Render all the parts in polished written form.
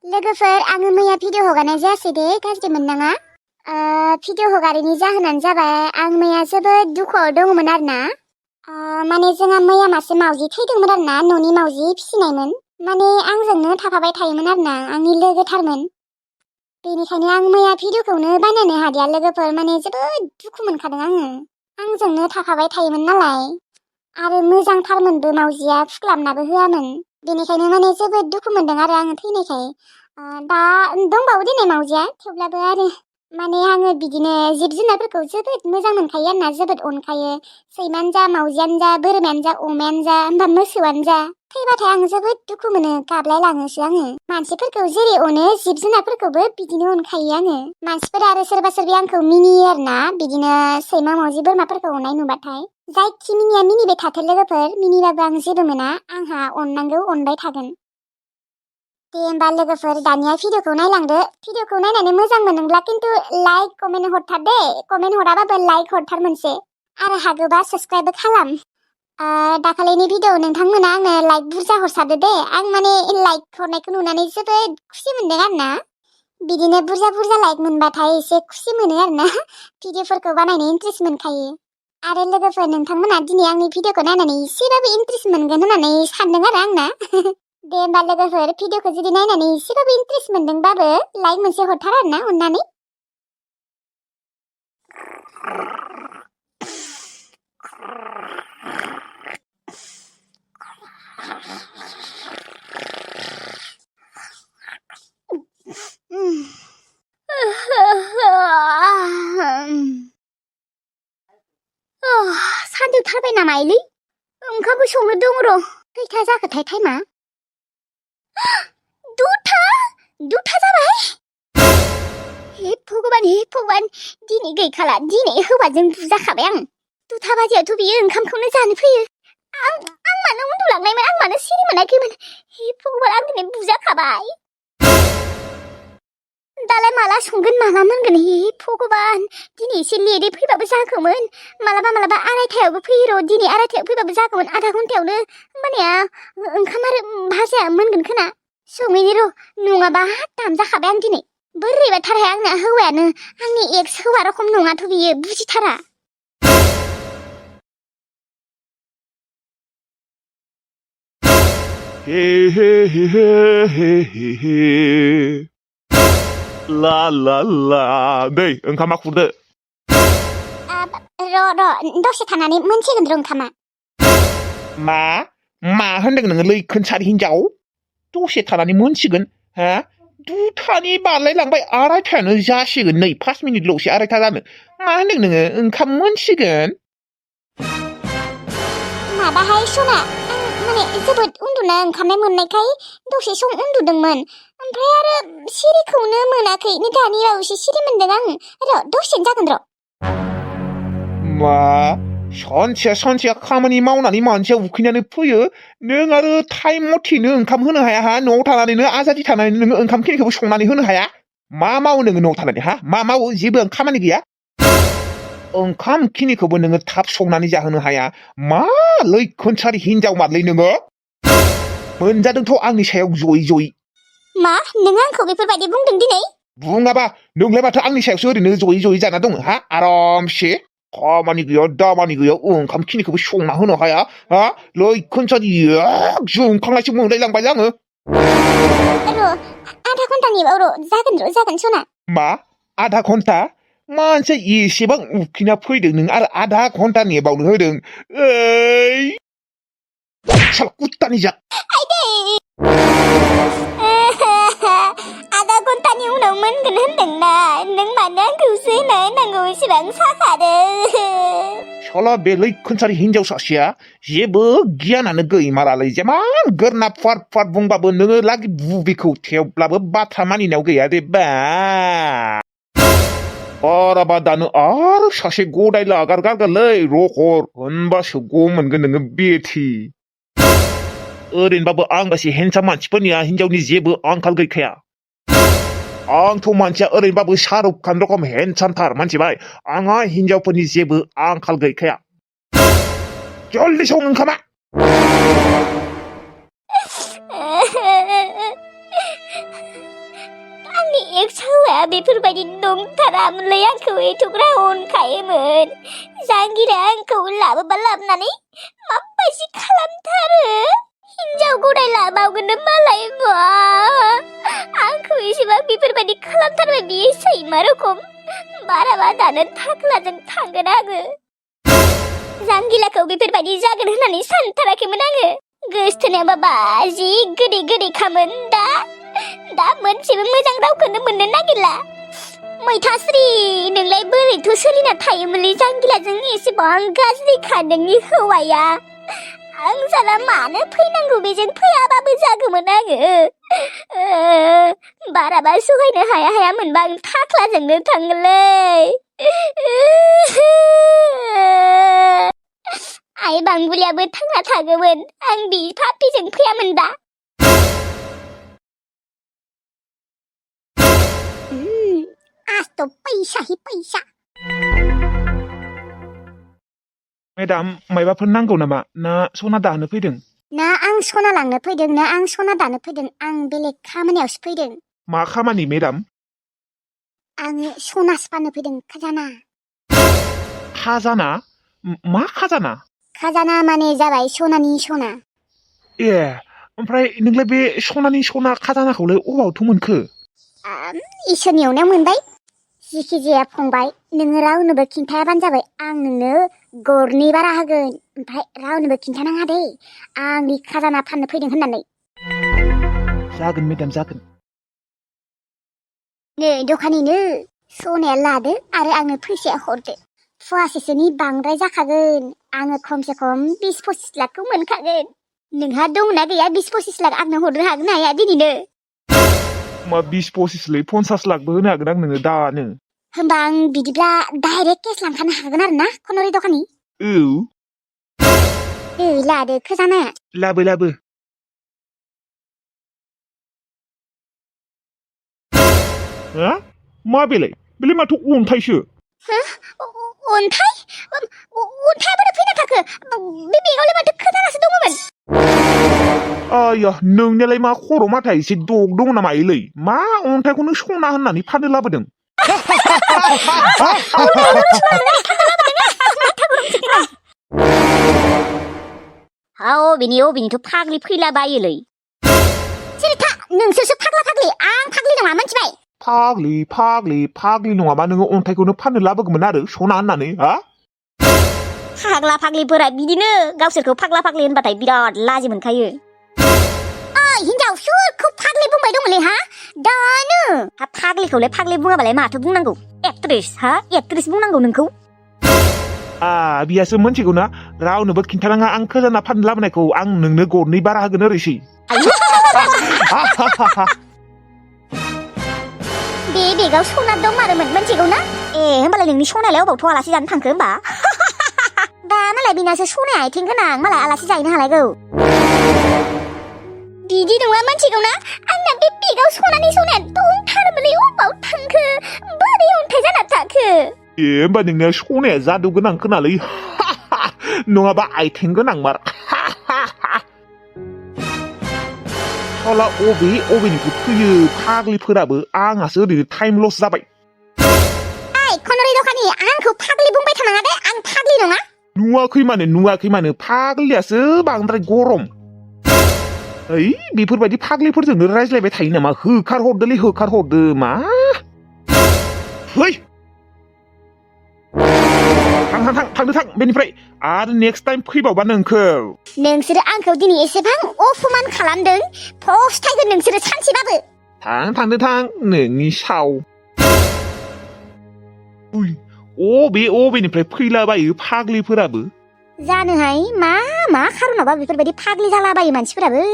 लोगोफोर आङो मैया भिडिअ हगारनाय जायासै दे गाज्रि मोननाङा। भिडिअ हगारैनि जाहोनानो जाबाय आं मैया जोबोद दुखुआव दङमोन आरोना। माने जोंहा मैया मासे मावजि थैदोंमोन आरोना, न'नि मावजि फिसिनायमोन। माने आंजोंनो थाफाबाय थायोमोन आरोना, आंनि लोगोथारमोन। बेनिखायनो आं मैया भिडिअखौनो बानायनो हादिया लोगोफोर, माने जोबोद दुखु मोनखादों आङो। आंजोंनो थाफाबाय थायोमोन नालाय आरो मोजांथारमोनबो मावजिया, फुख्लाबनाबो होआमोन। बेनिखायनो माने जोबोद दुखु मोनदों आरो आङो थैनायखाय। दा दंबावो दिनै मावजिया, थेवब्लाबो आरो माने आङो बिदिनो जिब जुनारफोरखौ जोबोद मोजां मोनखायो आरोना, जोबोद अनखायो। सैमायानो जा, मावजियानो जा, बोरमायानो जा, अमायानो जा, होमबा मोसौआनो जा, थैबाथाय आं जोबोद दुखु मोनो, गाबलायलाङोसो आङो। मानसिफोरखौ जेरै अनो जिब जुनारफोरखौबो बिदिनो अनखायो आङो। मानसिफोरा आरो सोरबा सोरबि आंखौ मिनियो आरोना, बिदिनो सैमा मावजि बोरमाफोरखौ अननाय नुबाथाय। जायखि मिनिया मिनिबाय थाथों लोगोफोर, मिनिबाबो आं जेबो मोना, आंहा अननांगौ अनबाय थागोन। दे होमबा लोगोफोर दानिया भिडिअखौ नायलांदो। भिडिअखौ नायनानै मोजां मोनोब्ला खिन्थु लाइक कमेन्ट हरथार दे, कमेन्ट हराबाबो लाइक हरथार मोनसे, आरो हागोबा साबस्क्राइबबो खालाम। दाखालिनि भिडिअ नोंथांमोना आंनो लाइक बुरजा हरसारदो दे, आं माने लाइक हरनायखौ नुनानै जोबोद खुसि मोनदों आरोना। बिदिनो बुरजा बुरजा लाइक मोनबाथाय एसे खुसि मोनो आरोना, भिडिअफोरखौ बानायनो इन्ट्रेस्ट मोनखायो। आरो लोगोफोर नोंथांमोना दिनै आंनि भिडिअखौ नायनानै एसेबाबो इन्ट्रेस्ट मोनगोन होननानै सानदों आरो आंना। दे होमबा लोगोफोर भिडिअखौ जुदि नायनानै एसेबाबो इन्ट्रेस्ट मोनदोंबाबो लाइक मोनसे हरथार आरोना अननानै। सानजौथारबाय नामालै, ओंखामबो संनो दङ र'। खैथा जाखोथाय टाइमा? दुथा जाबाय। हे भगबान, दिनै गैखाला, दिनै हौवाजों बुजाखाबाय आं। 2 बाजियावथ' बियो ओंखामखौनो जानो फैयो। आं मानो उन्दुलांनायमोन, आं मानो सिरि मोनाखैमोन। हे भगबान, आं दिनै बुजाखाबाय। दालाय माला संगोन, माला मोनगोन? हे भगबान, दिनै एसे लेटै फैबाबो जागौमोन। मालाबा 2:30 फैयो र', दिनै 2:30 फैबाबो जागौमोन, आधा घन्टायावनो। होमबानिया ओंखाम आरो भाजाया मोनगोन खोना। सङैनि र', नङाबा दाम जाखाबाय आं दिनै। बोरैबाथारहाय आंना हौवायानो, आंनि एक्स हौवा रखम नङाथ' बियो, बुजिथारा। हे हे हे हे हे हे ला ला ला दै ओंखामा खुरदो। र' दसे थानानै मोनसिगोन र' ओंखामा। मा होनदों नोङो लैखोनसारि हिनजाव? दसे थानानै मोनसिगोन? हा 2:00 बारलायलांबाय, 2:30 जासिगोन, नै 5 मिनिटल'सै 2:30 जानो। मा होनदों नोङो ओंखाम मोनसिगोन? माबाहाय सना, माने जोबोद उन्दुनो ओंखारनाय मोननायखाय दसे सम उन्दुदोंमोन, ओमफ्राय आरो सिरिखौनो मोनाखै। दानि बावैसो सिरि मोनदों आं। र' दसेनो जागोन र'। मा सानसेया खामानि मावनानै मानसिया उखैनानै फैयो, नों आरो टाइम मथेनो ओंखाम होनो हाया? हा न'आव थानानैनो आजादि थानानै नोङो ओंखाम खिनिखौबो संनानै होनो हाया? मा मावो नोङो न'आव थानानै? हा मा मावो? जेबो खामानि गैया? ओंखाम खिनिखौबो नोङो थाब संनानै जाहोनो हाया? मा लैखोनसारि हिनजाव मारलै नोङो? मोनजादोंथ' आंनि सायाव जयै। मा नों आंखौ बेफोरबायदि बुंदों दिनै? बुङाबा नोंलाय माथो आंनि सायावसो ओरैनो जयै जाना दङ? हा आरामसे खामानि गैया दामानि गैया, ओंखाम खिनिखौबो संना होनो हाया? हा लैखोनसारि जोंखांनायसो मोनलायलांबाय आङो। र' आधा घन्टानि उनाव जागोन सना। मा आधा घन्टा? मानसिया एसेबां उखैना फैदों, नों आरो आधा घन्टा नेबावनो होदों? ओइ साला कुत्तानि जा। आधा घन्टानि उनाव मोनगोन होनदोंना, नों मानो आंखौसो होनांगौ इसेबां साखादों? साला बे लैखोनसारि हिनजाव सासेया जेबो गियानानो गैमारालै, जेमान गोरना फार बुंबाबो नोङो लागि बुबिखौ थेवब्लाबो बाथ्रा मानिनायाव गैया दे बा। बाराबा दानो आरो सासे गदाय लागारगारगोनलै, रहर होनबासो गम मोनगोन नोङो बेथि। ओरैनोबाबो आं बायदि हेन्डसाम मानसिफोरनिया हिनजावनि जेबो आंखाल गैखाया। आंथ' मानसिया ओरैनोबाबो शाहरुख खान रखम हेन्डसामथार, मिन्थिबाय? आंहा हिनजावफोरनि जेबो आंखाल गैखाया। जल्दि सं ओंखामा। एक्स हौवाया बेफोरबायदि नंथारामोनलै आंखौ एथ'ग्रा अनखायोमोन जांगिरा आंखौ लाबोबा लाबोनानै माबायदि खालामथारो हिनजाव गदाय लाबावगोन मालाय बा आंखौ एसेबां बेफोरबायदि खालामथारबाय बियो सैमा रखम बाराबा दानो थाख्लाजों थांगोन आङो जांगिलाखौ बेफोरबायदि जागोन होननानै सानथाराखैमोन आङो गोसथोनायाबा बाजि गोदै गोदैखामोन दा मोनसेबो मोजां रावखौनो मोननो नागिरला मैथास्रि नोंलाय बोरैथ' सोलिना थायोमोनलै जांगिलाजों एसेबां गाज्रिखा नोंनि हौवाया आं साला मानो फैनांगौ बेजों फैयाबाबो जागौमोन आङो बाराबा सहायनो हाया मोनबा आं थाख्लाजोंनो थांगोनलै आइ बांबुलियाबो थांना थागौमोन आं बि पापिजों फैयामोनबा आज तो पैसा ही पैसा मेडाम मायबाफोर नांगौ नामा ना सना दानो फैदों ना आं सना लांनो फैदों ना आं सना दानो फैदों आं बेलेग खामानियावसो फैदों मा खामानि मेडाम आं सनासो फाननो फैदों खाजाना खाजाना मा खाजाना खाजाना माने जाबाय सनानि सना ए ओमफ्राय नोंलाय बे सनानि सना खाजानाखौलाय अबावथो मोनखो इसोरनि अननायाव मोनबाय जिखि जाया फंबाय नोङो रावनोबो खिन्थायाबानो जाबाय आं नोंनो गरनै बारा होगोन ओमफ्राय रावनोबो खिन्थानाङा दे आं बे खाजाना फाननो फैदों होननानै जागोन मेडाम जागोन नै दखानिनो सनाया लादो आरो आंनो फैसाया हरदो फुवासेसोनि बांद्राय जाखागोन आङो खमसे खम 20-25 लाखखौ मोनखागोन नोंहा दंना गैया 20-25 लाख आंनो हरनो हागोन ना हाया दिनैनो मा 20-25 लै 50 लाखबो होनो हागोन आं नोंनो दानो होमबा आं बिदिब्ला डाइरेक्ट केस लांखानो हागोन आरो ना खन'रि दखानि औ लादो खाजानाया लाबो हा मा बेलाय माथो अन्थाइसो अन्थाइ अन्थाइया बोरै फैना थाखो बे बेगावलाय माथो खाजानासो दङमोन आया नोंनियालाय मा खर' माथा एसे दग दङ नामा एलै मा अन्थाइखौ नों सना होननानै फाननो लाबोदों अबेनिथ' फाग्लि फैला बायोलै सिरिथा नोंसोरसो फाग्ला फाग्लि आं फाग्लि नङा मिथिबाय फाग्लि नङाबा नोङो अन्थाइखौनो फाननो लाबोगौमोन आरो सना होननानै हा फाग्ला फाग्लिफोरा बिदिनो गावसोरखौ फाग्ला फाग्लि होनबाथाय बिराद लाजि मोनखायो ओइ हिनजाव सोरखौ फाग्लि बुंबाय दंलै हा दानो हा फाग्लिखौलाय फाग्लि बुङाबालाय माथो बुंनांगौ एक्ट्रेस बुंनांगौ नोंखौ बियासो मोनथिगौ ना रावनोबो खिन्थानाङा आं खाजाना फाननो लाबोनायखौ आं नोंनो गरनै बारा होगोन ओरैसै बे बेगाव सना दं मारोमोन मोनथिगौ ना होमबालाय नोंनि सनायालाय अबावथ' आलासि जानो थांखो होमबा दा मालाय बिनासो सनाया आथिं गोनां मालाय आलासि जाहैनो हालायगौ बिदि नङा मोनथिगौ ना आंना बे बेगाव सनाया दंथारोमोनलै अबाव थांखो बोरै अन्थाइ जाना थाखो होमबा नोंनिया सनाया जादु गोनां खोनालै नङाबा आथिं गोनांमार साला अबेनिफ्राय फैयो फाग्लिफोराबो आंहासो ओरैनो टाइम लस जाबाय खन'रि दखानि आंखौ फाग्लि बुंबाय थानाङा दे आं फाग्लि नङा नुवाखै मानो फाग्लियासो बांद्राय गरम ओइ बेफोरबायदि फाग्लिफोरजोंनो रायज्लायबाय थायो नामा होखारहरदो मा थां बेनिफ्राय आरो नेक्स्ट टाइम फैबावबा नोंसोरो आंखौ दिनै एसेबां अपमान खालामदों फस्थायगोन नोंसोरो सानसेबाबो थां नोंनि साव अबेनिफ्राय फैलाबायो फाग्लिफोराबो जानोहाय मा खारनावबा बेफोरबायदि फाग्लि जालाबायो मानसिफोराबो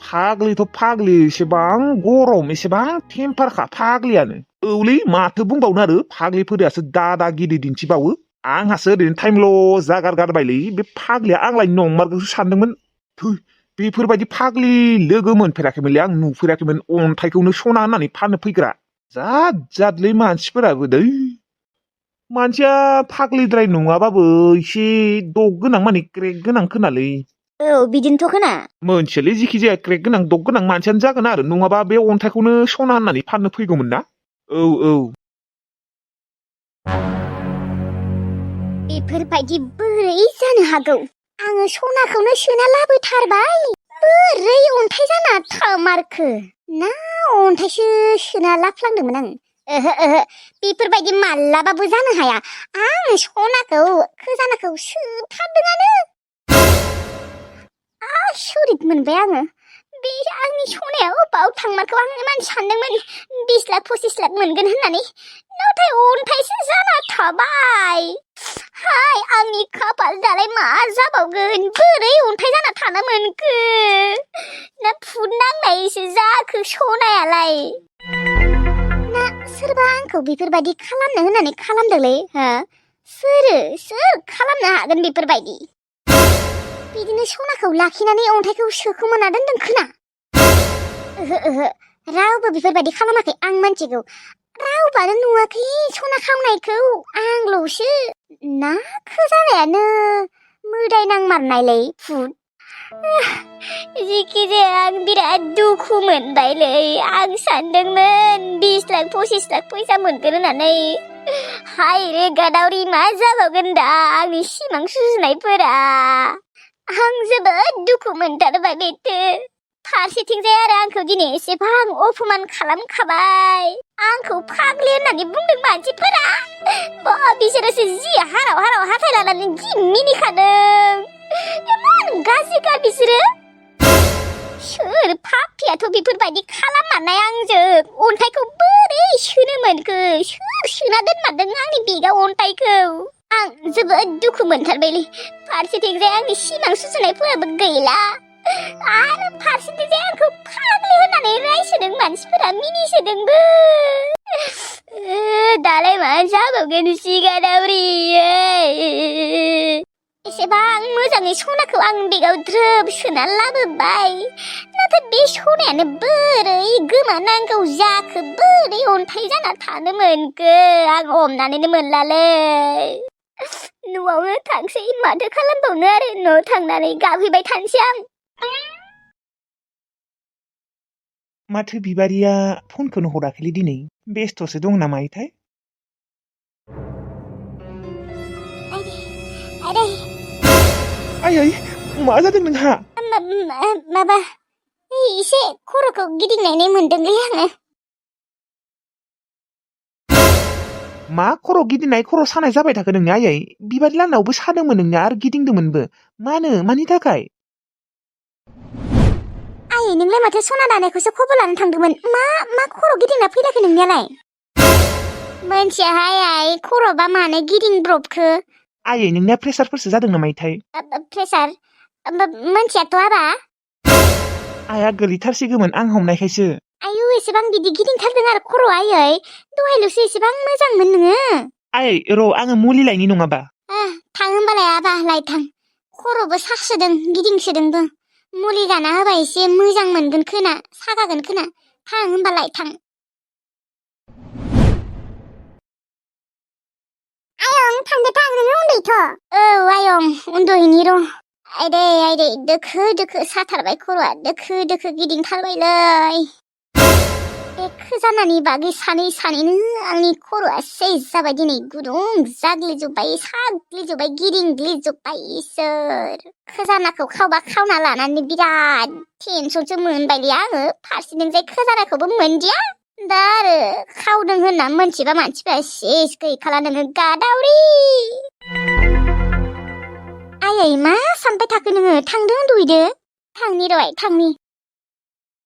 फाग्लिथ' फाग्लि एसेबां गरम एसेबां टेम्पारखा फाग्लियानो औलै माथो बुंबावनो आरो फाग्लिफोरासो दादागिरि दिन्थिबावो आंहासो ओरैनो टाइमल' जागारगारबायलै बे फाग्लिया आंलाय नंमारगौसो सानदोंमोन बेफोरबायदि फाग्लि लोगो मोनफेराखैमोनलै आं नुफेराखैमोन अन्थाइखौनो सना होननानै फाननो फैग्रा जादलै मानसिफोराबो दै मानसिया फाग्लिद्राय नङाबाबो एसे दग गोनां माने क्रेक गोनां खोनालै बिदिनोथ' खोना मोनसेलै जिखिजाया क्रेक गोनां दग गोनां मानसियानो जागोन आरो नङाबा बे अन्थाइखौनो सना होननानै फाननो फैगौमोन ना औ बेफोरबायदि बोरै जानो हागौ आङो सनाखौनो सोना लाबोथारबाय बोरै अन्थाइ जाना थामारखो ना अन्थाइसो सोना लाफ्लांदोंमोन आं ओहो बेफोरबायदि मालाबाबो जानो हाया आं सनाखौ खोजानाखौ सोथारदोंआनो आसरित मोनबाय आङो बे आंनि सनाया अबाव थांमारखौ आं इमान सानदोंमोन 20 लाख 25 लाख मोनगोन होननानै नाथाय अन्थाइसो जाना थाबाय हाय आंनि खाफाल दालाय मा जाबावगोन बोरै अन्थाइ जाना थानो मोनखो ना फुद नांनायसो जाखो सनायालाय ना सोरबा आंखौ बेफोरबायदि खालामनो होननानै खालामदोंलै हा सोर खालामनो हागोन बेफोरबायदि बिदिनो सनाखौ लाखिनानै अन्थाइखौ सोखोमाना दोनदों खोना ओहो रावबो बेफोरबायदि खालामाखै आं मिन्थिगौ रावबानो नुवाखै सना खावनायखौ आंल'सो ना खोजानायानो मोदाय नांमारनायलै फुद जिखिजाया आं बिराद दुखु मोनबायलै आं सानदोंमोन 20 लाख 25 लाख फैसा मोनगोन होननानै हाय रे गादावरि मा जाबावगोन दा आंनि सिमां सुजुनायफोरा आं जोबोद दुखु मोनथारबाय बेथो फारसेथिंजाय आरो आंखौ दिनै एसेबां अपमान खालामखाबाय आंखौ फाग्लि होननानै बुंदों मानसिफोरा बिसोरोसो जि हाराव हाथाय लानानै जि मिनिखादों इमान गाज्रिखा बिसोरो सोर पापियाथ' बेफोरबायदि खालाममारनाय आंजों अन्थाइखौ बोरै सोनो मोनखो सोर सोना दोनमारदों आंनि बेगाव अन्थाइखौ आं जोबोद दुखु मोनथारबायलै फारसेथिंजाय आंनि सिमां सुजुनायफोराबो गैला आरो फारसेथिंजाय आंखौ फाग्लि होननानै रायसोदों मानसिफोरा मिनिसोदोंबो दालाय मा जाबावगोन सिगादावरि एसेबां मोजाङै सनाखौ आं बेगाव द्रोब सोना लाबोबाय नाथाय बे सनायानो बोरै गोमानांगौ जाखो बोरै अन्थाइ जाना थानो मोनखो आं हमनानैनो मोनलालै न'आवनो थांसै माथो खालामबावनो आरो न'आव थांनानै गाबहैबाय थानोसै आं माथो बिबारिया फनखौनो हराखैलै दिनै बेस्थ'सो दं नामाथाय आयै मा जादों नोंहा माबा एसे खर'खौ गिदिंनाय मोनदोंलै आङो मा खर' गिदिंनाय खर' सानाय जाबाय थाखो नोंनि आयै बिबारि लानावबो सादोंमोन नोंनिया आरो गिदिंदोंमोनबो मानि थाखाय आयै नोंलाय माथो सना दानायखौसो खबर लानो थांदोंमोन मा खर' गिदिंना फैलाखै नोंनियालाय मोनथियाहाय आइ खर'बा मानो गिदिंब्रबखो आयै नोंनिया प्रेसारफोरसो जादों नामाथाय प्रेसार मोनथियाथ' आबा आइया गोलैथारसिगौमोन आं हमनायखायसो आयु एसेबां बिदि गिदिंथारदों आरो खर' आयै दहायल'सो एसेबां मोजांमोन नोङो आयै र' आङो मुलि लायनि नङाबा थां होनबालाय आबा लायथां खर'बो सासोदों गिदिंसोदोंबो मुलि जाना होबा एसे मोजां मोनगोन खोना सागागोन खोना थां होनबालाय थां आयं थांदो थां नोङो उन्दैथ' औ आयं उन्दुहैनि र' आयदै दोखो साथारबाय खर'आ दोखो गिदिंथारबायलै बे खोजानानि बागै सानैनो आंनि खर'आ सेस जाबाय दिनै गुदुं जाग्लिजोब्बाय साग्लिजोब्बाय गिदिंग्लिजोब्बाय इसोर खोजानाखौ खावना लानानै बिराद टेनसनसो मोनबायलै आङो फारसेथिंजाय खोजानाखौबो मोनदिया दा आरो खावदों होनना मोनथिबा मानसिफ्रा सेस गैखाला नोङो गादावरि आयै मा सानबाय थाखो नोङो थांदो उन्दुहैदो थांनि